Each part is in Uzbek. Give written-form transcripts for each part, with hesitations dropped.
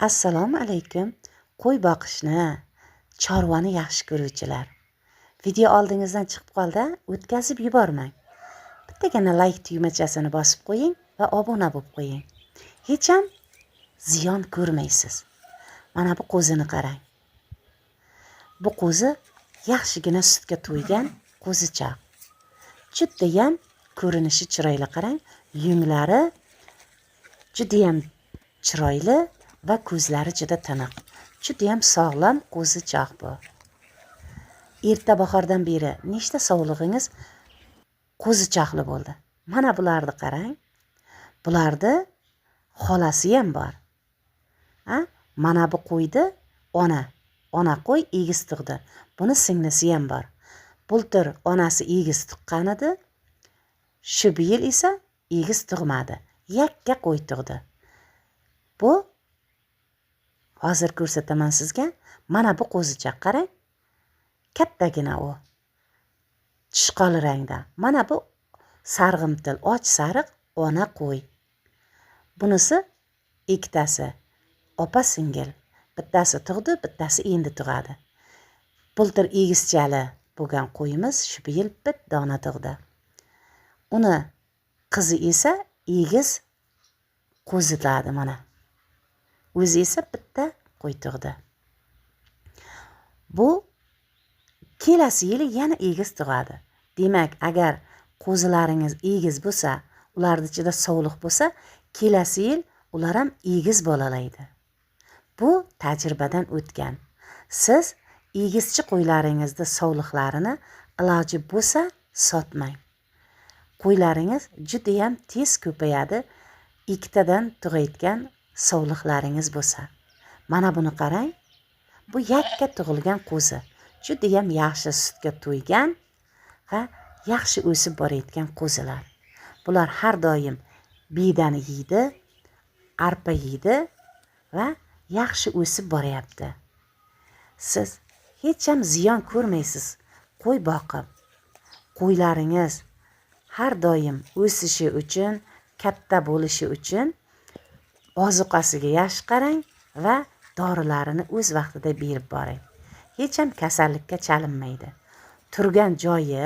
Assalomu alaykum. Qo'y boqishni, chorvani yaxshi ko'ruvchilar. Video oldingizdan chiqib qoldi, o'tkazib yubormang. Bittagina layk tugmachasini bosib qo'ying va obuna bo'lib qo'ying. Hech ham ziyon ko'rmaysiz. Mana bu qo'zini qarang. Bu qo'zi yaxshigina sutga to'ygan qo'zichoq. Judayam ko'rinishi chiroyli, qarang. Yunglari judayam chiroyli va ko'zlari juda tiniq. Judayam sog'lom qo'zichoq bu. Erta bahordan beri nechta sovlig'ingiz qo'zichoqli bo'ldi? Mana bularni qarang. Bularni xolasi ham bor. A? Mana bu qo'yni ona, ona qo'y egiz tug'di. Buni singlisi ham bor. Bultur onasi egiz tuqqan edi. Shu bu yil esa egiz tug'madi. Yakka qo'y tug'di. Bu hozir ko'rsataman sizga. Mana bu qo'zichoq, qarang. Kattagina u. Tishqoli rangda. Mana bu sarg'imtil, och sariq ona qo'y. Bunisi ikkitasi opa singil. Bittasi tug'di, bittasi endi tug'adi. Bultur egizchali bo'lgan qo'yimiz shu bu yil bir dona tug'di. Uni qizi esa egiz qo'ziladi mana. O'zi esa bitta qo'y tug'di. Bu kelasi yili yana egiz tug'adi. Demak, agar qo'zilaringiz egiz bo'lsa, ularni ichida sovliq bo'lsa, kelasi yil ular ham egiz bolalaydi. Bu tajribadan o'tgan. Siz egizchi qo'ylaringizni sovliqlarini iloji bo'lsa sotmang. Qo'ylaringiz judayam tez ko'payadi ikkitadan tug'ayotgan sovliqlaringiz bo'lsa. Mana buni qarang. Bu yakka tug'ilgan qo'zi. Judayam yaxshi sutga to'ygan va yaxshi o'sib borayotgan qo'zilar. Bular har doim bedani yeydi, arpa yeydi va yaxshi o'sib boryapti. Siz hech ham ziyon ko'rmaysiz qo'y boqib. Qo'ylaringiz har doim o'sishi uchun, katta bo'lishi uchun ozuqasiga yaxshi qarang va dorilarini o'z vaqtida berib boring. Hech ham kasallikka chalinmaydi. Turgan joyi,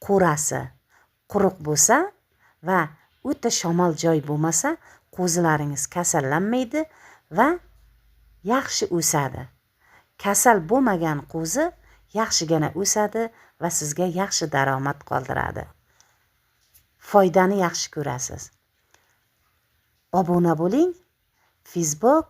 qo'rasi quruq bo'lsa va o'ta shamol joy bo'lmasa, qo'zilaringiz kasallanmaydi va yaxshi o'sadi. Kasal bo'lmagan qo'zi yaxshigina o'sadi va sizga yaxshi daromad qoldiradi. Foydani yaxshi ko'rasiz. Obuna bo'ling. Facebook.